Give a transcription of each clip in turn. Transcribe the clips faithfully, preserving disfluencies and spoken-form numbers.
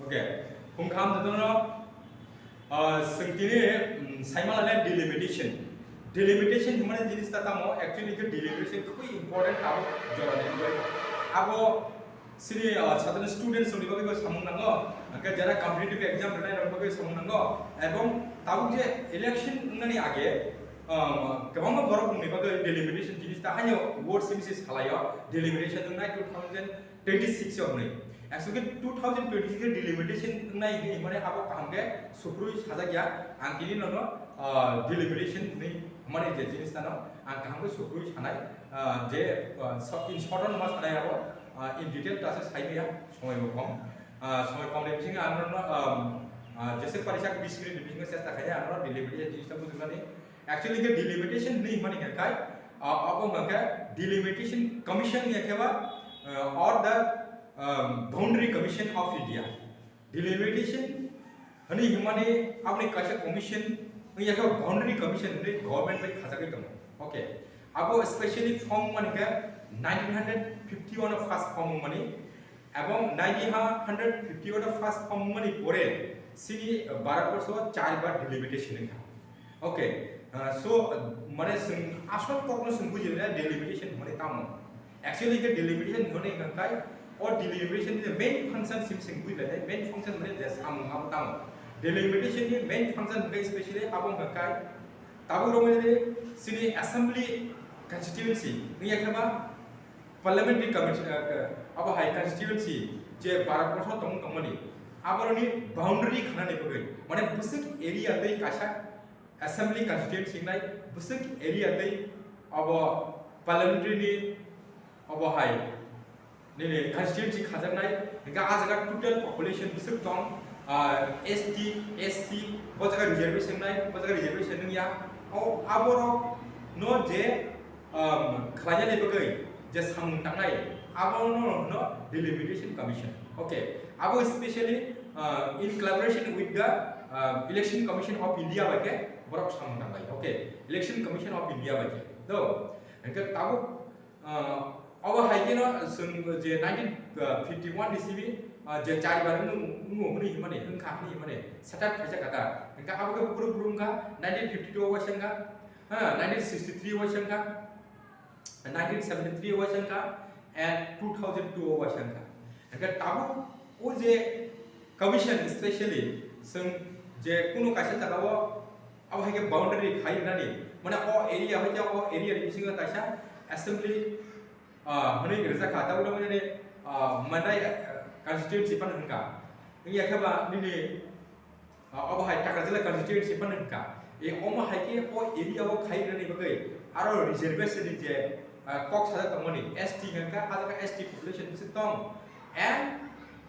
Okay, hum kham jotono, ah, swng tini, mm, saimala le delimitation. Delimitation himani jinis ta tamo, actually ke delimitation khubui important abo jora ni bagwi. Abo sini, ah, sadharon students ni bagwi bo samung nango, angke jara competitive exam rwnai rok bagwi samung nango, ebong tabuk je election wngnani age, um, kwbangma borok ni bagwi delimitation jinis ta haino word simi se salaio, delimitation wngnai two thousand twenty-six o hwnwi. Actually two thousand twenty-six o delimitation wngnai hwnwi himani abo kaham khe sukrui sajak ya. Ang tini nono, ah, delimitation hwnwi himani je jinis tano ang kaham khe sukrui sanai, ah, je, ah, so-, in short no ma sanai abo, ah, in detail ta se sai maya, somoi bo kom. Ah, somoi kom ni bisingo ang nono, um, ah, jese pari sak bis minute ni bisingo chesta khai ang nono delimitation jinis ta bujuknani. Actually, ke delimitation hwnwi himani khe khai, ah, abo hwnka khe delimitation commission ya khe ba, ah, or the, um, boundary commission of India. Delimitation hwnwi himani aboni kaisa commission wngya khe boundary commission hwnwi government bai khajagwi tongo. Okay. Abo specially form wngmani khe nineteen hundred fifty-one o first form wngmani. Ebong nineteen hundred fifty-one o first form wngmani pore sini Bharat borso char bar delimitation wngkha. Okay, uh, so, uh, mane swng asol kokno swng buji rwnai delimitation hwnmani tamo. Actually ke delimitation hwnmani hwnkhai o delimitation ni main function sim swng buji rwnai, main function hwnmani je samung abo tamo. Delimitation ni main function hwnkhai specially abo hwnkhai tabuk rok ni sini assembly constituency wngya khe ba parliamentary committee, uh, abo hai constituency je Bharat borso tong tongmani aboroni boundary khanani bagwi mane bwswk area tei kaisa assembly constituency wngnai bwswk area tei abo parliamentary ni abo hai nini constituency khajaknai hingkhe ah jaga total population bwswk tong, ah, S T, S C, bo jaga reservation wngnai, bo jaga reservation wngya. O aborok no je, um, khlainani bagwi je samung tangnai, abono hwno Delimitation Commission. Okay, abo specially, uh, in collaboration with the, uh, Election Commission of India bai khe borok samung tangnai. Okay, Election Commission of India bai khe. Do, hingkhe tabuk, uh, abo hai kheno chwng je nineteen fifty-one ni simi, uh, je char bar wng-, wng-, wngmani hwnmani, wngkha hwnwi hwnmani, set up khaijak kha ta. Hingkhe abo khe buphuru buphuru wngkha, nineteen fifty-two o waisa wngkha, ha, nineteen sixty-three o waisa wngkha, nineteen seventy-three o waisa wngkha, and two thousand two o waisa wngkha. Hingkhe tabuk o je commission specially chwng je kunu kaisa jagao abo hai khe boundary khai rwnani, mane o area hai khe o area ni bisingo kaisa assembly, ah, hwnwi rijak kha, tabuk tabuk nini, ah, manai, ah, constituency phano hwn kha. Wngya khe ba nini, ah, obo hai Takarjala constituency phano hwn kha. E omo hai khe o area o khai rwnani bagwi aro reservation ni je, ah, kok sajak tongmani, S T hwn kha, ah jaga S T population bwswk tong, and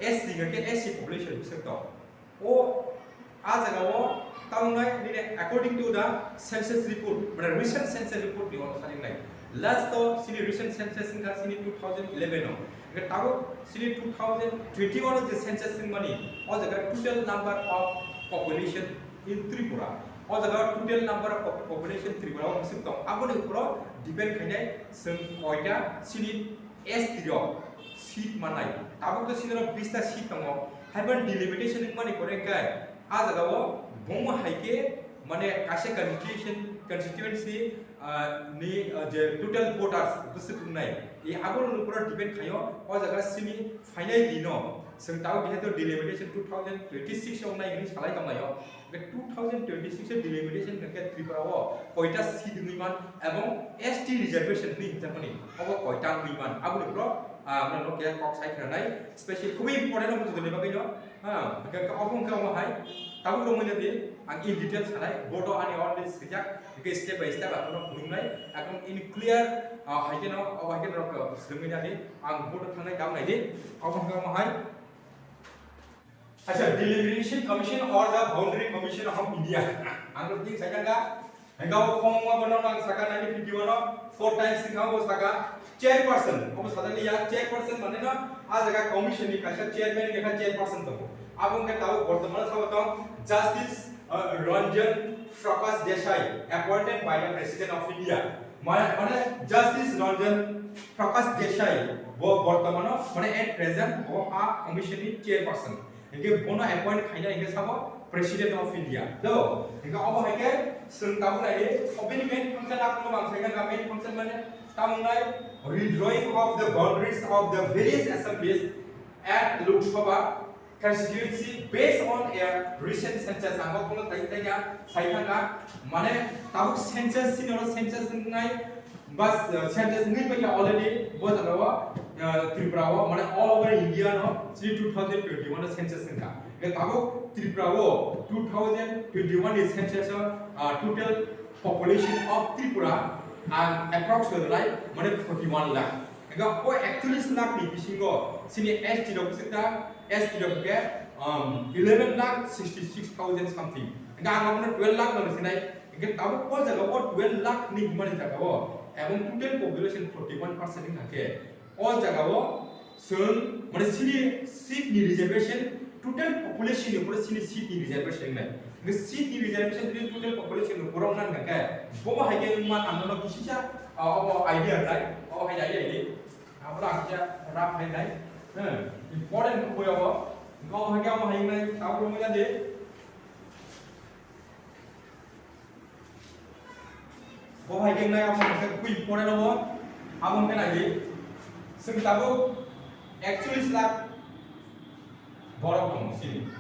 S C hwn khe S C population bwswk tong. O, ah jaga o tabuknai nini according to the census report, mane recent census report ni ono sajaknai. Last o sini recent census wngkha sini two thousand eleven o. Hingkhe tabuk sini two thousand twenty-one o je census wngmani, o jaga total number of population in Tripura. O jaga total number of pop-, population Tripura o bwswk tong. Aboni upor o depend khainai chwng koita sini S T rok seat mannai. Tabuk to sini rok bista seat tongo. Haiban delimitation wngmani pore khe ah jaga o bongma hai khe mane kaisa constitution, constituency, ah, ni, ah, je total voters bwswk wngnai. E abo ni upor o depend khaio. O jaga sini phainai dino chwng tabuk jehetu delimitation two thousand twenty-six o wngnai hwnwi salai tonglaio. Hingkhe two thousand twenty-six o delimitation hingkhe Tripura o koita seat wngwi man ebong S T reservation hwnwi hwnjakmani obo koita wngwi man. Aboni ulo, ah, norok khe kok sai khwnanai special khubui important obo jotoni bagwino. Ha, hingkhe obo hingkhe omo hai tabuk romwi nadi ang in detail sanai, board o ani already swijak, hingkhe step by step ang norok phunuknai, ekdom in clear, ah, hai kheno obo hai kheno norok swrwngwi nadi, ang board o thangnai dam naidi, obo hingkhe omo hai. Acha, Delimitation Commission or the Boundary Commission of India. Ang to thik sakha ka, hingkha bo form wngma bono ang saka nineteen fifty-one o four times hingkha bo saka chairperson. Obo sajak ya chairperson mane no, ah jaga commission ni kaisa chairman ni kaisa chairperson tongo. Abo hingkha tabuk bortomano sabo tong Justice, uh, Ranjan Prakash Desai, appointed by the President of India. Mane, mane Justice Ranjan Prakash Desai bo bortomano mane at present bo a commission ni chairperson. Hingke bono appoint khaina hingke sabo President of India. Do, hingke obo haike seng tabuk lai, obini main function akhno bang sai kha, main function mane tamung lai redrawing of the boundaries of the various assemblies at Lok Sabha constituency based on a recent census. Ang bono tai tai ya sai thang kha, mane tabuk census sini oro census nai Bas, uh, census ngi paikha already bo jaga o, uh, Tripura o, mane all over India no sini two thousand twenty-one no census wngkha. Ke tabuk Tripura o two thousand twenty-one ni census o, uh, total population of Tripura ang approx lai mane forty-one lakh. Ega o ekchollish lakh ni bisingo sini S T rok bwswk ta, S T rok ke, um, eleven lakh sixty-six thousand something. Ega ang abono twelve lakh no sinai. Hingke tabuk o jaga o twelve lakh ni himani jaga o, ebong total population forty-one percent wngkha khe, o jaga o chwng, mane, sini seat ni reservation, total population ni upore sini seat ni reservation wngnai. Hingke seat ni reservation tini total population ni borok nang khe, bobo hai khe wngma ang nono kisisa, ah, obo idea rwnai, obo hai idea ni, abo lang kisa rap hai nai, hmm, important khe obo, obo hai khe obo hai wngnai, tabuk wngya de. Bo hai khe nai abo khe kui pore no bo. Abo khe nai di. Sing tabuk ekchollish lakh borok tongo sini.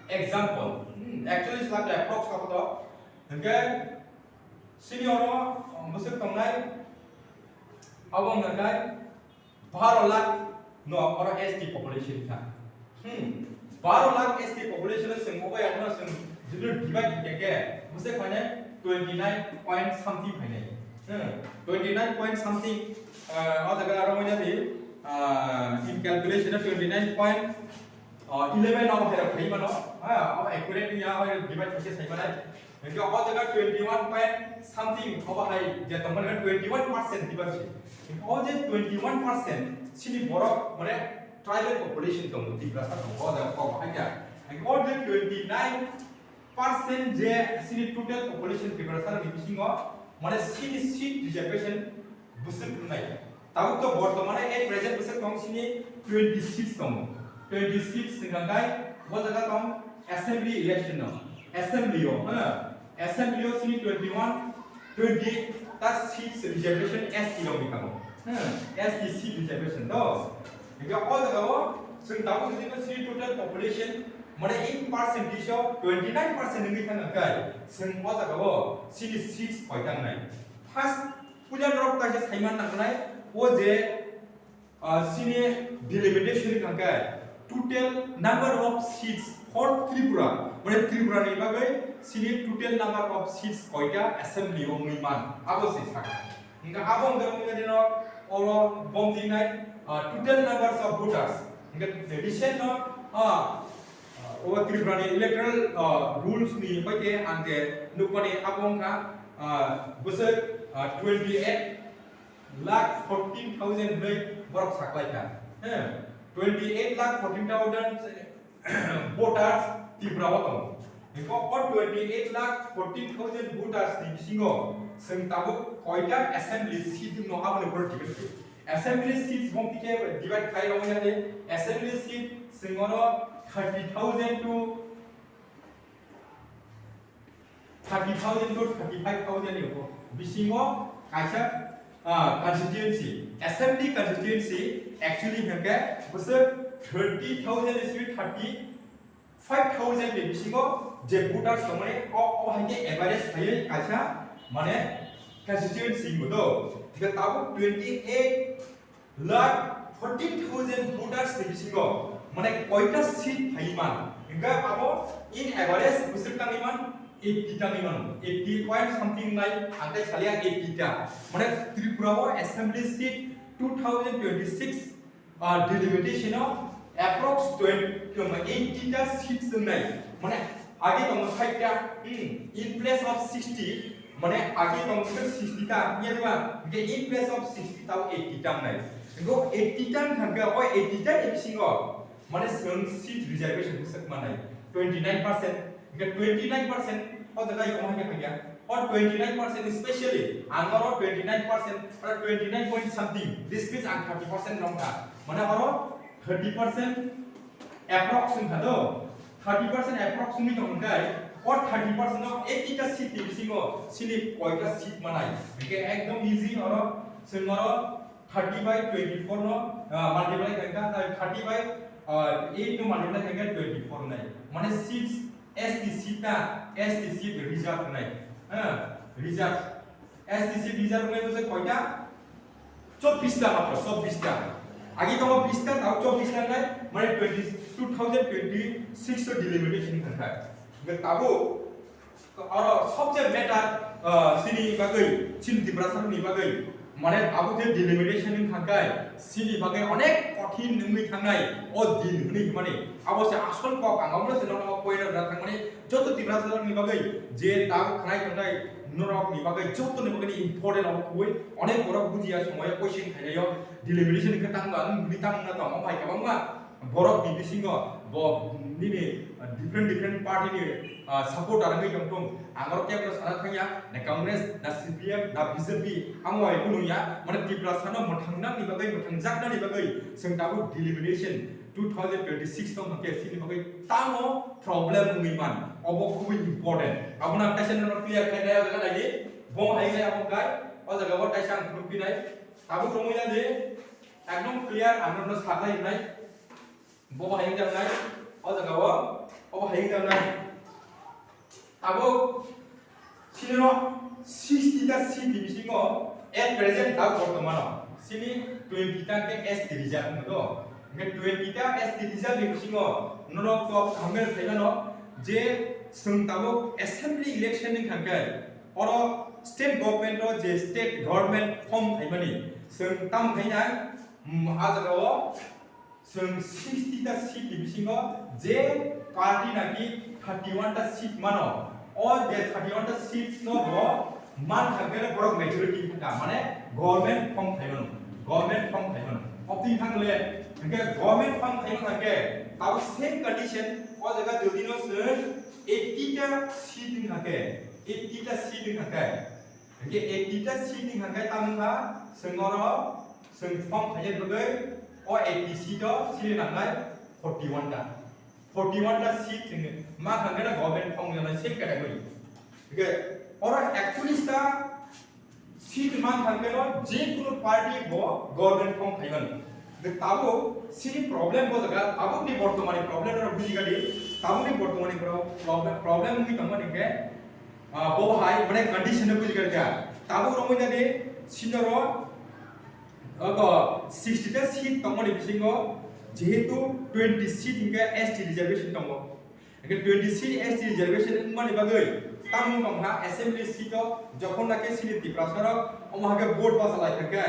Example, hmm, ekchollish lakh approx abo to. Hingke sini oro bwswk tongnai abo wngkha khe baro lakh no oro S T population kha. Hmm. Baro lakh S T population no chwng obo yakno chwng jodi divide khe khe bwswk mane twenty nine point something phainai. Hmm. Twenty nine point something, ah, o jaga aro manya di, ah, in calculation twenty nine point eleven obo hai rok phai mano. Ha, obo accurate ya, obo divide khe sai manai. Hingke o jaga twenty one point something obo hai je tongmani twenty one percent diba se. Hingke o je twenty one percent sini borok mane tribal population tongo, Tiprasa tongo, o jaga kok hai ya. Hingke o je twenty nine percent je sini total population Tiprasa ni bisingo mane sini seat reservation bwswk wngnai. Tabuk to bortomane at present bwswk tong sini twenty six tongo. Twenty six wngkha khe bo jaga tong assembly election no. Assembly o, ha? Assembly o sini twenty one, twenty ta seats reservation S T rok ni tongo. Ha? S T seat reservation to. Hingke o jaga o chwng tabuk jodi sini total population mane in percentage o twenty nine percent wngwi thang khe chwng o jaga o sini seats koita wngnai. First Puila norok kaisa saiman nangnai, o je, ah, sini delimitation wngkha khe total number of seats for Tripura, mane Tripura ni bagwi sini total number of seats koita assembly o wngwi man, abo se sakha. Hingkha abo wngkha wngkha dino oro bomtinai, ah, total numbers of voters. Hingkha recent no, ah, o Tripura ni electoral, ah, rules ni bai khe ang je nukmani abo wngkha, ah, bwswk, ah, twenty eight lakh fourteen thousand hwnwi borok saklaikha. He, twenty eight lakh fourteen thousand voters Tripura o tongo. Hingkhe o twenty eight lakh fourteen thousand voters ni bisingo chwng tabuk koita assembly seat wngno aboni borok divide khe. Assembly seats bong khe divide khai rw ya de. Assembly seat chwng oro thirty thousand to thirty thousand to thirty five thousand ni bisingo kaisa, ah, constituency, assembly constituency actually hingkhe bwswk thirty thousand is thirty five thousand ni bisingo je voters tongmani o, o hai khe average khaiwi kaisa mane constituency hingo do. Thikhe tabuk twenty eight lakh fourteen thousand voters ni bisingo mane koita seat phaiwi man? Hingkhe abo in average bwswk tangwi man, eighty tangwi mano, eighty point something nai, ang tai salia eighty ta. Mane Tripura o assembly seat two thousand twenty six, ah, delimitation o approx twenty, eighty ta seats wngnai. Mane age tongo sait ta, hmm, in place of sixty, mane age tongo sixty ta, iya diba? Hingkhe in place of sixty ta eighty ta wngnai. Hingkhe eighty ta wngkha khe o eighty ta ni bisingo mane chwng seat reservation bwswk manai twenty nine percent. Hingkhe twenty nine percent o jaga o hai khe phaiya. O twenty nine percent specially ang oro twenty nine percent oro twenty nine point something, this means ang thirty percent wrong kha. Mane oro thirty percent Approx wngkha do, thirty percent approx wngwi tong hwnkhe, o thirty percent o eighty ta seat ni bisingo chini koita seat manai. Hwnkhe ekdom easy oro, chwng oro thirty by twenty-four no, ah, multiply khaikha, ah, thirty by, ah, eight no multiply khaikha twenty-four nai. Mane seats, S T seat ta, S T seat reserve nai. Ha, reserve. S T seat reserve nai bose koita? Chobbish ta matro, chobbish ta. Agi tongo bish ta, tao chobbish ta nai, mane twenty, two thousand twenty-six o delimitation thangkha. Hwnkhe tabuk oro sobse matter, ah, chini bagwi, chini Tiprasa ni bagwi, mane tabuk je delimitation wng thangkha, chini bagwi onek kothin wngwi thangnai o din hwnwi hwnmani. Abo se asol kok, ang abono se nono poina da thangmani, joto Tiprasa ni bagwi je tabuk khnai tongnai norok ni bagwi joto ni bagwi important abo kubui. Onek borok bujiya somoyo question khainayo delimitation khe tangba, ang bini tangna tamo bai kwbangma borok ni bisingo bo nini, ah, different different party ni, ah, supporter wngwi tongthung. Ang oro kebo sana thangya, na Congress, na C P M, na B J P, amo hai kunu ya, mane Tiprasa no mwthangna ni bagwi, mwthangjakna ni bagwi, chwng tabuk delimitation two thousand twenty-six tong hwnkhe chini bagwi tamo problem wngwi man, obo khubui important. Abono ang kaisa nono clear khai nai, o jaga nai di, bo hai nai abo kai, o jaga o kaisa ang phunuk pinai, tabuk romwi ya di, ekdom clear ang nono saklai nai. Bobo hai wngjaknai, o jaga o, obo hai wngjaknai. Abo chini no sixty ta seat ni bisingo at present ta bortomano chini twenty ta ke S T reserve wngkha do. Hwnkhe twenty ta S T reserve ni bisingo norok kok hamya sai mano je chwng tabuk assembly election ni thangkhe oro state government o je state government form khaimani chwng tam khainai, mm, a jaga o Chwng sixty ta seat ni bisingo je party naki thirty one ta seat mano, o je thirty one ta seats no bo man thangkhe borok majority thangkha, mane government form khaimano, government form khaimano. Obtwi thang le, hwnkhe government form khaimano hwnkhe tabuk same condition, o jaga jodi no chwng eighty ta seat wng thangkhe, eighty ta seat wng thangkhe, Hwnkhe eighty ta seat ni hwnkhe tamo wngkha, chwng oro chwng form khaina bagwi o eighty seat o chini nangnai forty one ta. Forty one ta seat chwng ma kha khe government form ni same category. Hwnkhe oro ekchollish ta seat man kha khe je kunu party bo government form khaiman. Hwnkhe tabuk chini problem bo jaga, tabuk ni bortomani problem oro buji gadi, tabuk ni bortomani pro-, problem, problem wngwi tongmani hwnkhe Ah, bo hai, mane condition no bujikha kha. Tabuk romwi nani senior o, obo sixty ta seat tongmani bisingo jehetu twenty seat hwnkhe S T reservation tongo. Hwnkhe twenty seat S T reservation wngmani bagwi tamung tongkha assembly seat o, jokhon naki chini Tiprasa rok omo hai khe vote bachalai kha khe,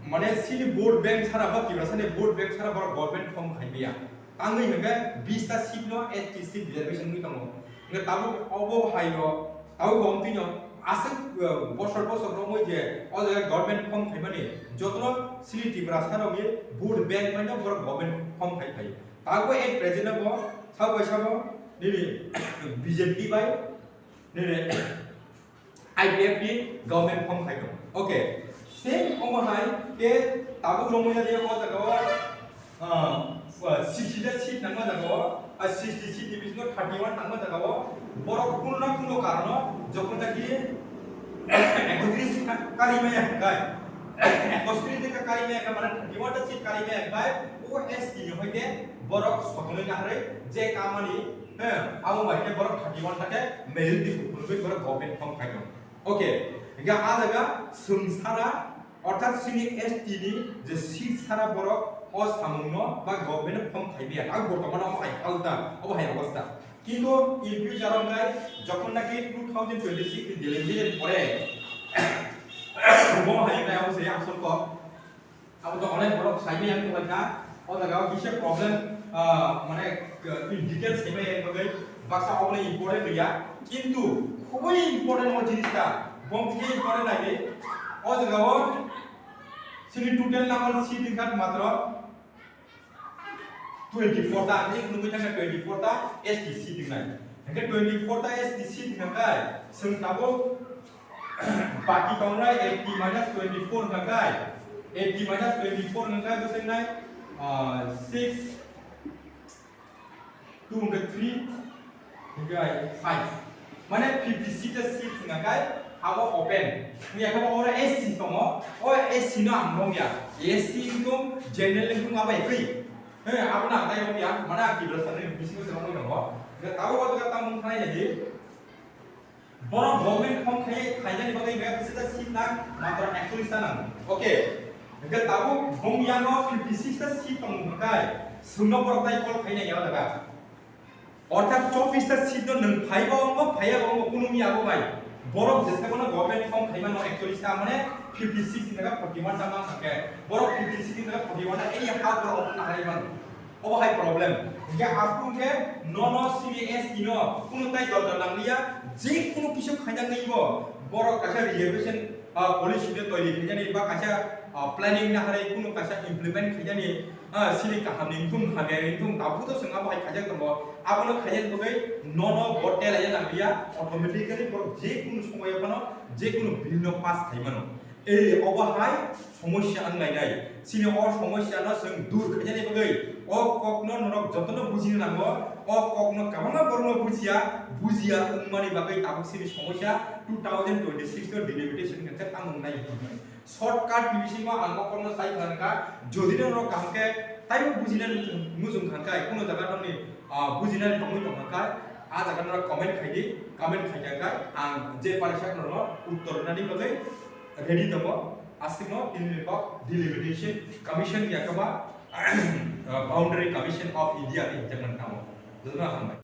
mane chini vote bank sara ba Tiprasa ni vote bank sara borok government form khai maya. Tangwi hwnkhe bish ta seat no S T seat reservation wngwi tongo. Hwnkhe tabuk obo hai o, tabuk bo wngtwi no aswk, uh, bosor bosor romwi je o jaga government form khaimani jotono chini Tiprasa rokni vote bank mano borok government form khai phai. Tabuk at present o bo sabo bai sabo nini B J P bai nini I P F ni government form khai tongo. Okay. Same omo hai ke tabuk romwi ya o jaga o, ah, sixty ta seat nangma jaga o, ah, sixty seat ni bisingo thirty one nangma jaga o, borok kuno na kuno karono jokhon ta ki ekotris ka kari maya kai, ekotris ka kari maya kai, mane thirty one ta seat kari maya kai, o S T ni hoite borok sotoloi na harwi je kamani He, abo bai khe borok thirty one ta khe majority phunugwi borok government form khai tongo. Okay, hingkhe a jaga chwng sara, orthat chini S T ni je seat sara borok o samung no ba government form khai maya, ang bortomano omo hai halta, obo hai obostha. Kintu in future o hwnkhe jokhon naki two thousand twenty six ni delimitation pore, omo hai hwnkhe abo se asol kok. Abo to onek borok saimaya wngkha, o jaga o kisa problem, ah, mane, ah, in detail saimaya wngkha, baksa obo important ya, kintu khubui important o jinis ta, bom tike important nai, o jaga o chini total number seat wngkha matro twenty four ta, ang nugwi thangkha twenty four ta S T seat wngnai. Hingke twenty four ta S T seat hingkha, chwng tabuk baki tongnai eighty minus twenty four hingkha, eighty minus twenty four hingkha, bwswk nai, ah, six, Two hwnkhe three, hwnkhe five. Mane fifty six ta seat hwnkha khe abo open. Hwnkhe abo oro A C tongo. O A C no ang nongya. A C wngkhe general wngkhe abo ekwi. He, abo na ang tai nongya. Mane ang kibra sanni bisingo se nongwi tongo. Hwnkhe tabuk o jaga tamo wngkha nai di. Borok government form khai, khainani bagwi hwnkhe bwswk ta seat nang, matro ekchollish ta nang. Okay. Hwnkhe tabuk bong yango fifty six ta seat tong hwnkhe, chwngno borok tai call khainai ya jaga. Orthat chobbish ta seat no nwng phaiba wngo, phaiya wngo, kunu miya bo bai. Borok jesa bono government form khaimano ekchollish ta, mane fifty six ni jaga forty one ta mang hwnkhe. Borok fifty six ni jaga forty one ta, any hak borok open na hai mano. Obo hai problem. Hingke aphuru hingke nono C B S E no kunu tai dol dol nangliya, je kunu kisa khaina ngai bo, borok kaisa reservation, ah, policy no toiri khainani ba kaisa, ah, planning na harai kunu kaisa implement khainani, ah, sini kaham ni thum hamya ni thum tabuk to swnga bo hai khaijak tongo. Abono khaina bagwi nono bo telaina nangliya, automatically borok je kunu somoyo phano je kunu bill no pass khai mano. Ei, obo hai somosya wng lainai. Chini o somosya no chwng dur khainani bagwi o kok no norok jotono bujina nango. O kok no kwbangma borok no bujiya, bujiya wngmani bagwi tabuk chini somosya two thousand twenty six no delimitation khe tamo wngnai. Shortcut ni bisingo ang o kok no sai kha kha, jodi no norok kaham khe taibo bujina muchung kha kha, kuno jaga nokni, ah, bujina tongwi tong kha kha, a jaga norok comment khai di, comment khai kha kha, ang je pari sak norok uttor rwnani bagwi ready tongo, aswkno tini ni kok delimitation commission ya khe ba, ah, Boundary Commission of India ni hwnjak man tamo. Jotono hambai.